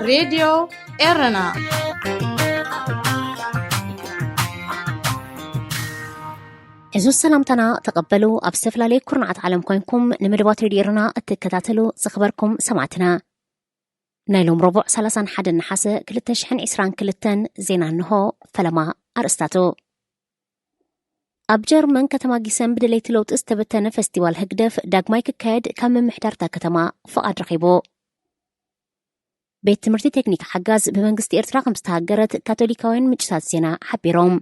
ሬድዮ ኤረና። ሕዙ ሰላምታና ተቐበሉ። ኣብ ዝተፈላለየ ኩርናዓት ዓለም ኮይንኩም ንመደባት ሬድዮ ኤረና እትከታተሉ ዝኽበርኩም ሰማዕትና፣ ናይ ሎም ረቡዕ ሰላሳን ሓደን ነሓሰ ክልተ ሽሕን ዕስራን ክልተን ዜና እንሆ። ፈለማ ኣርእስታቱ። ኣብ ጀርመን ከተማ ጊሰን ብደለይቲ ለውጢ ዝተበተነ ፈስቲቫል ህግደፍ ዳግማይ ክካየድ ካብ ምምሕዳርታ ከተማ ፍቓድ ረኺቡ። ቤት ትምህርቲ ቴክኒክ ሓጋዝ ብመንግስቲ ኤርትራ ከም ዝተሃገረት ካቶሊካውያን ምንጭታት ዜና ሓቢሮም።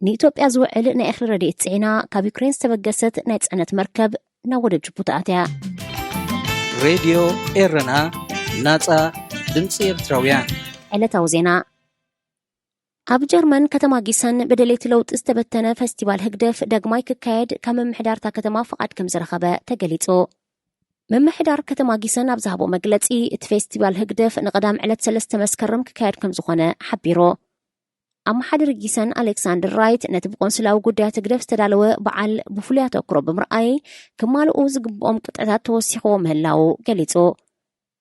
ንኢትዮጵያ ዝውዕል ናይ እኽሊ ረድኤት ጽዒና ካብ ዩክሬን ዝተበገሰት ናይ ጽዕነት መርከብ ናብ ወደብ ጅቡቲ ኣትያ። ሬድዮ ኤረና፣ ናጻ ድምጺ ኤርትራውያን። ዕለታዊ ዜና። ኣብ ጀርመን ከተማ ጊሰን ብደለይቲ ለውጢ ዝተበተነ ፈስቲቫል ህግደፍ ዳግማይ ክካየድ ካብ ምምሕዳርታ ከተማ ፍቓድ ከም ዝረኸበ ተገሊጹ። ምምሕዳር ከተማ ጊሰን ኣብ ዝሃቦ መግለጺ፣ እቲ ፌስቲቫል ህግደፍ ንቐዳም ዕለት ሰለስተ መስከረም ክካየድ ከም ዝኾነ ሓቢሩ። ኣመሓዳሪ ጊሰን ኣሌክሳንደር ራይት ነቲ ብቆንስላዊ ጉዳያት ህግደፍ ዝተዳለወ በዓል ብፍሉይ ኣተኩሮ ብምርኣይ፣ ክማልኡ ዝግብኦም ቅጥዕታት ተወሲኽዎ ምህላዉ ገሊጹ።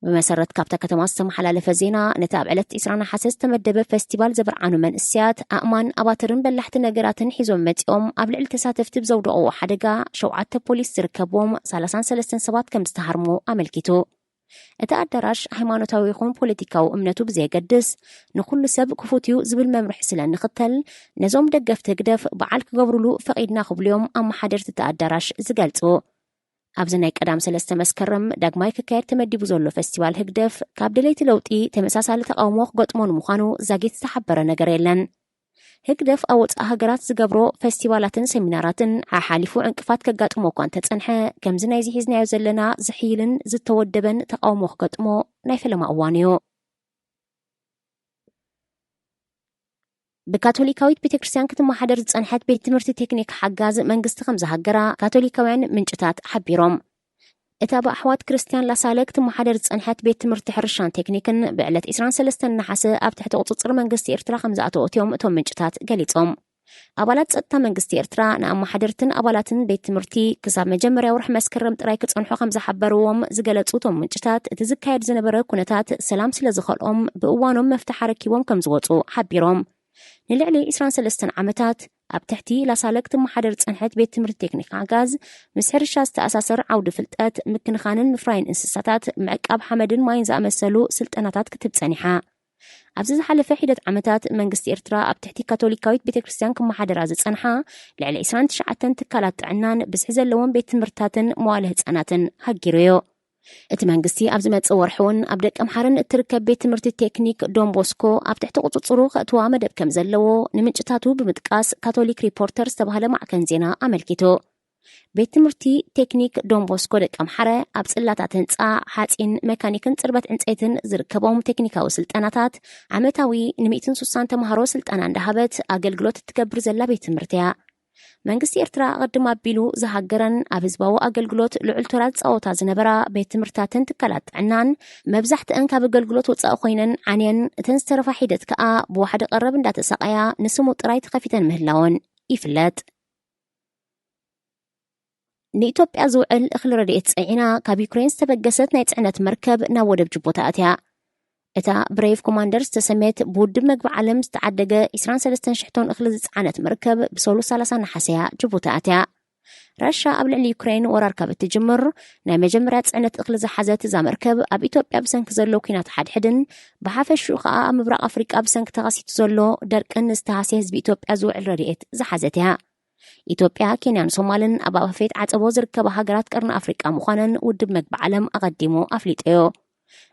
ብመሰረት ካብታ ከተማ ዝተመሓላለፈ ዜና፣ ነቲ ኣብ ዕለት ዕስራ ነሓሰ ዝተመደበ ፈስቲቫል ዘበርዓኑ መንእሰያት፣ ኣእማን፣ ኣባትርን በላሕቲ ነገራትን ሒዞም መጺኦም ኣብ ልዕሊ ተሳተፍቲ ብዘውደቕዎ ሓደጋ፣ ሸውዓተ ፖሊስ ዝርከብዎም ሰላሳን ሰለስተን ሰባት ከም ዝተሃርሙ ኣመልኪቱ። እቲ ኣዳራሽ ሃይማኖታዊ ይኹን ፖለቲካዊ እምነቱ ብዘየገድስ፣ ንኹሉ ሰብ ክፉት እዩ ዝብል መምርሒ ስለ እንኽተል፣ ነዞም ደገፍቲ ህግደፍ በዓል ክገብሩሉ ፈቒድና ክብሉ እዮም ኣመሓደርቲ እቲ ኣዳራሽ ዝገልጹ። ኣብዚ ናይ ቀዳም ሰለስተ መስከረም ዳግማይ ክካየድ ተመዲቡ ዘሎ ፈስቲቫል ህግደፍ፣ ካብ ደለይቲ ለውጢ ተመሳሳሊ ተቃውሞ ክገጥሞ ንምዃኑ ዛጊት ዝተሓበረ ነገር የለን። ህግደፍ ኣብ ወጻኢ ሃገራት ዝገብሮ ፈስቲቫላትን ሰሚናራትን ሓሓሊፉ ዕንቅፋት ከጋጥሞ እኳ እንተጸንሐ፣ ከምዚ ናይዚ ሒዝናዮ ዘለና ዝሕይልን ዝተወደበን ተቃውሞ ክገጥሞ ናይ ፈለማ እዋን እዩ። ብካቶሊካዊት ቤተክርስትያን ክትመሓደር ዝጸንሐት ቤት ትምህርቲ ቴክኒክ ሓጋዝ መንግስቲ ከም ዝሃገራ ካቶሊካውያን ምንጭታት ሓቢሮም። እታ ብኣሕዋት ክርስትያን ላሳለ ክትመሓደር ዝጸንሐት ቤት ትምህርቲ ሕርሻን ቴክኒክን ብዕለት ዕስራን ሰለስተን ነሓሰ ኣብ ትሕቲ ቁጽጽር መንግስቲ ኤርትራ ከም ዝኣተወት እዮም እቶም ምንጭታት ገሊጾም። ኣባላት ጸጥታ መንግስቲ ኤርትራ ንኣመሓደርትን ኣባላትን ቤት ትምህርቲ ክሳብ መጀመርያ ወርሒ መስከረም ጥራይ ክጸንሑ ከም ዝሓበርዎም ዝገለጹ እቶም ምንጭታት፣ እቲ ዝካየድ ዝነበረ ኩነታት ሰላም ስለ ዝኸልኦም ብእዋኖም መፍትሕ ኣረኪቦም ከም ዝወጹ ሓቢሮም። ንልዕሊ ዕስራን ሰለስተን ዓመታት ኣብ ትሕቲ ላሳለ ክትመሓደር ዝጸንሐት ቤት ትምህርቲ ቴክኒክ ሓጋዝ፣ ምስ ሕርሻ ዝተኣሳሰር ዓውዲ ፍልጠት፣ ምክንኻንን ምፍራይን እንስሳታት፣ ምዕቃብ ሓመድን ማይን ዝኣመሰሉ ስልጠናታት ክትህብ ጸኒሓ። ኣብዚ ዝሓለፈ ሒደት ዓመታት መንግስቲ ኤርትራ ኣብ ትሕቲ ካቶሊካዊት ቤተክርስትያን ክመሓደራ ዝጸንሓ ልዕሊ ዕስራን ትሽዓተን ትካላት ጥዕናን ብዝሒ ዘለዎም ቤት ትምህርትታትን መዋለ ህጻናትን ሃጊሩ እዩ። እቲ መንግስቲ ኣብ ዝመጽእ ወርሒ እውን ኣብ ደቀምሓረ ንእትርከብ ቤት ትምህርቲ ቴክኒክ ዶን ቦስኮ ኣብ ትሕቲ ቁጽጽሩ ከእትዋ መደብ ከም ዘለዎ ንምንጭታቱ ብምጥቃስ ካቶሊክ ሪፖርተር ዝተባህለ ማዕከን ዜና ኣመልኪቱ። ቤት ትምህርቲ ቴክኒክ ዶን ቦስኮ ደቀምሓረ ኣብ ጽላታት ህንጻ፣ ሓጺን፣ መካኒክን ጽርበት ዕንጸይትን ዝርከቦም ቴክኒካዊ ስልጠናታት ዓመታዊ ንሚእትን ሱሳን ተምሃሮ ስልጠና እንዳሃበት ኣገልግሎት እትገብር ዘላ ቤት ትምህርቲ እያ። መንግስቲ ኤርትራ ኣቐድም ኣቢሉ ዝሃገረን ኣብ ህዝባዊ ኣገልግሎት ልዑል ተራ ዝጻወታ ዝነበራ ቤት ትምህርትታትን ትካላት ጥዕናን መብዛሕትአን ካብ ኣገልግሎት ወጻኢ ኮይነን ዓንየን፣ እተን ዝተረፋ ሒደት ከኣ ብዋሕዲ ቀረብ እንዳተሳቐያ ንስሙ ጥራይ ተኸፊተን ምህላወን ይፍለጥ። ንኢትዮጵያ ዝውዕል እኽሊ ረድኤት ጸዒና ካብ ዩክሬን ዝተበገሰት ናይ ጽዕነት መርከብ ናብ ወደብ ጅቡቲ ኣትያ። እታ ብሬቭ ኮማንደር ዝተሰምየት ብውድብ መግቢ ዓለም ዝተዓደገ ዕስራን ሰለስተን ሽሕ ቶን እኽሊ ዝጸዓነት መርከብ ብሰሉስ ሰላሳ ነሓሰ እያ ጅቡቲ ኣትያ። ራሻ ኣብ ልዕሊ ዩክሬን ወራር ካብ እትጅምር ናይ መጀመርያ ጽዕነት እኽሊ ዝሓዘት እዛ መርከብ ኣብ ኢትዮጵያ ብሰንኪ ዘሎ ኲናት ሓድሕድን ብሓፈሽኡ ከኣ ኣብ ምብራቕ ኣፍሪቃ ብሰንኪ ተኸሲቱ ዘሎ ደርቅን ንዝተሃስየ ህዝቢ ኢትዮጵያ ዝውዕል ረድኤት ዝሓዘት እያ። ኢትዮጵያ፣ ኬንያን ሶማልን ኣብ ኣፋፌት ዓጸቦ ዝርከባ ሃገራት ቀርኒ ኣፍሪቃ ምዃነን ውድብ መግቢ ዓለም ኣቐዲሙ ኣፍሊጡ እዩ።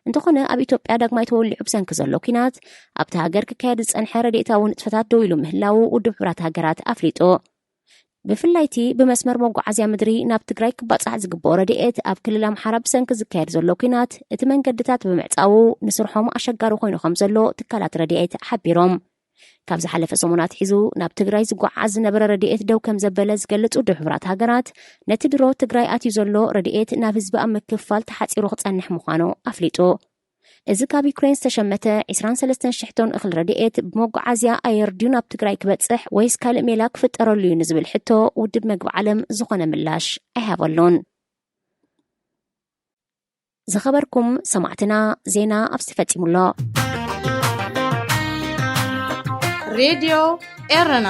እንተኾነ ኣብ ኢትዮጵያ ዳግማይ ተወሊዑ ብሰንኪ ዘሎ ኲናት ኣብቲ ሃገር ክካየድ ዝጸንሐ ረድኤታዊ ንጥፈታት ደው ኢሉ ምህላዉ ውድብ ሕቡራት ሃገራት ኣፍሊጡ። ብፍላይ እቲ ብመስመር መጓዓዝያ ምድሪ ናብ ትግራይ ክባጻሕ ዝግብኦ ረድኤት ኣብ ክልል ኣምሓራ ብሰንኪ ዝካየድ ዘሎ ኲናት እቲ መንገድታት ብምዕጻዉ ንስርሖም ኣሸጋሪ ኮይኑ ከም ዘሎ ትካላት ረድኤት ሓቢሮም። ካብ ዝሓለፈ ሰሙን ኣትሒዙ ናብ ትግራይ ዝጓዓዝ ዝነበረ ረድኤት ደው ከም ዘበለ ዝገልጽ ውድብ ሕቡራት ሃገራት፣ ነቲ ድሮ ትግራይ ኣትዩ ዘሎ ረድኤት ናብ ህዝቢ ኣብ ምክፍፋል ተሓጺሩ ክጸንሕ ምዃኑ ኣፍሊጡ። እዚ ካብ ዩክሬን ዝተሸመተ ዕስራን ሰለስተን ሽሕ ቶን እኽሊ ረድኤት ብመጓዓዝያ ኣየር ድዩ ናብ ትግራይ ክበጽሕ ወይስ ካልእ ሜላ ክፍጠረሉ እዩ ንዝብል ሕቶ ውድብ መግቢ ዓለም ዝኾነ ምላሽ ኣይሃበሉን። ዝኸበርኩም ሰማዕትና፣ ዜና ኣብዚ ተፈጺሙ ኣሎ። ሬድዮ ኤረና